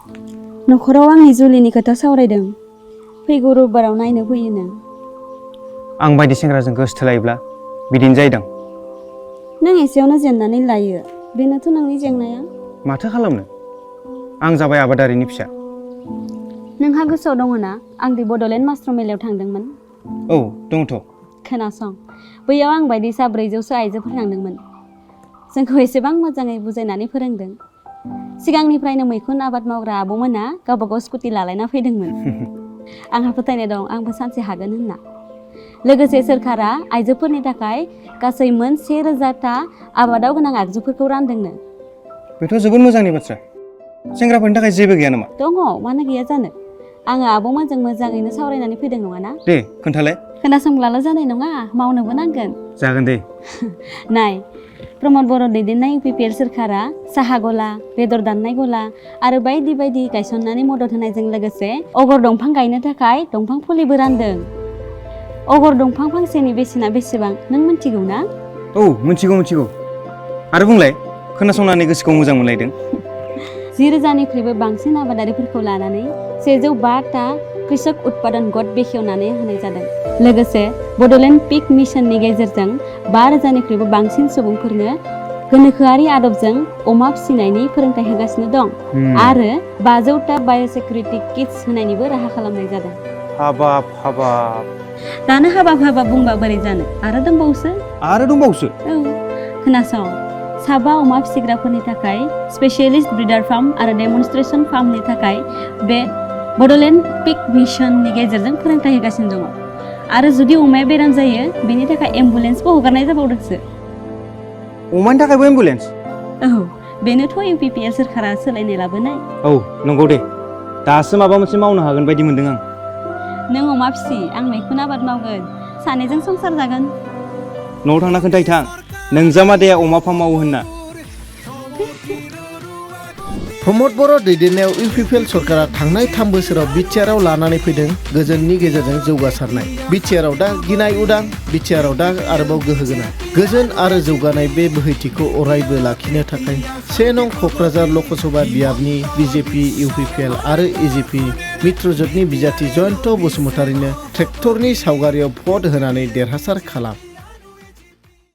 नखराव आंनि जुलिनि खोथा सावरायदों फैगौ रबिबाराव नायनो फैयोनो आं बायदि सेंग्राजों गोसथोलायोब्ला बिदिनो जायोदां नों एसेयावनो जेननानै लायो बेनोथ' नोंनि जेंनाया माथो खालामनो आं जाबाय आबादारिनि फिसा नोंहा गोसोआव दङ ना आं दि बड'लेण्ड मास्टर मेलायाव थांदोंमोन औ दंथ' खोनासं बैयाव आं बायदि 400 आइजोफोर थांदोंमोन जोंखौ एसेबां मोजाङै बुजायनानै फोरोंदों सिगांनिफ्रायनो मैखुन आबाद मावग्रा आब'मोना गावबा गाव स्कुटि लालायना फैदोंमोन आंहा फोथायनाय दं आंबो सानसे हागोन होनना लोगोसे सोरखारा आइजोफोरनि थाखाय गासै मोन 1000टा आबादाव गोनां आगजुफोरखौ रानदोंनो बेथ' जोबोद मोजांनि बाथ्रा सेंग्राफोरनि थाखाय जेबो गैया नामा दङ मानो गैया जानो आङो आब'मोनजों मोजाङैनो सावरायनानै फैदों नङाना दे खोन्थालाय खोनासंब्लाल' जानाय नङा मावनोबो नांगोन जागोन दे नाय प्रमद बर' दैदेननाय UPPL सोरखारा साहा गला बेदर दाननाय गला आरो बायदि बायदि गायसननानै मदद होनायजों लोगोसे अगर दंफां गायनो थाखाय दंफां फुलिबो रानदों अगर दंफां फांसेनि बेसेना बेसेबां नों मिन्थिगौ ना औ मिन्थिगौ आरो बुंलाय खोनासंनानै गोसोखौ मोजां मोनलायदों 10,000निख्रुइबो बांसिन आबादारिफोरखौ लानानै 105टा कृषक उत्पादन गट बेखेवनानै होनाय जादों लोगोसे बड'लेण्ड पिक मिशननि गेजेरजों 5,000निख्रुइबो बांसिन सुबुंफोरनो गोनोखोआरि आदबजों अमा फिसिनायनि फोरोंथाय होगासिनो दं आरो 500टा बाय'सेक्युरिटि किट्स होनायनिबो राहा खालामनाय जादों हाबाब दानो हाबाब बुंबा बोरै जानो आरो दंबावोसो औ खोनासं साबा अमा फिसिग्राफोरनि थाखाय स्पेशलिस्ट ब्रिडार फार्म आरो डेमनस्ट्रेशन फार्मनि थाखाय बे बड'लेण्ड पिक मिशननि गेजेरजों फोरोंथाय होगासिनो दङ आरो जुदि अमाया बेराम जायो बेनि थाखाय एम्बुलेन्सबो हगारनाय जाबावदोंसो अमानि थाखायबो एम्बुलेन्स औ बेनोथ' UPPL सोरखारा सोलायनाय लाबोनाय औ नंगौ दे दासो माबा मोनसे मावनो हागोन बायदि मोनदों आं नों अमा फिसि आं मैखुन आबाद मावगोन सानैजों संसार जागोन न'आव थांना खोन्थाहैथां नोंजामादैया अमा फार्म मावो होनना प्रमद बर' दैदेननायाव UPPL सरकारा थांनाय 3 बोसोराव BTRआव लानानै फैदों गोजोननि गेजेरजों जौगासारनाय BTRआव दा गिनाय उदां BTRआव दा आरोबाव गोहो गोनां गोजोन आरो जौगानाय बे बोहैथिखौ अरायबो लाखिनो थाखाय 1 नं क'क्राझार लकसभा बियाबनि BJP UPPL आरो EJP मित्रजोटनि बिजाथि जयन्त बसुमतारीनो ट्रेक्टरनि सावगारियाव भट होनानै देरहासार खालाम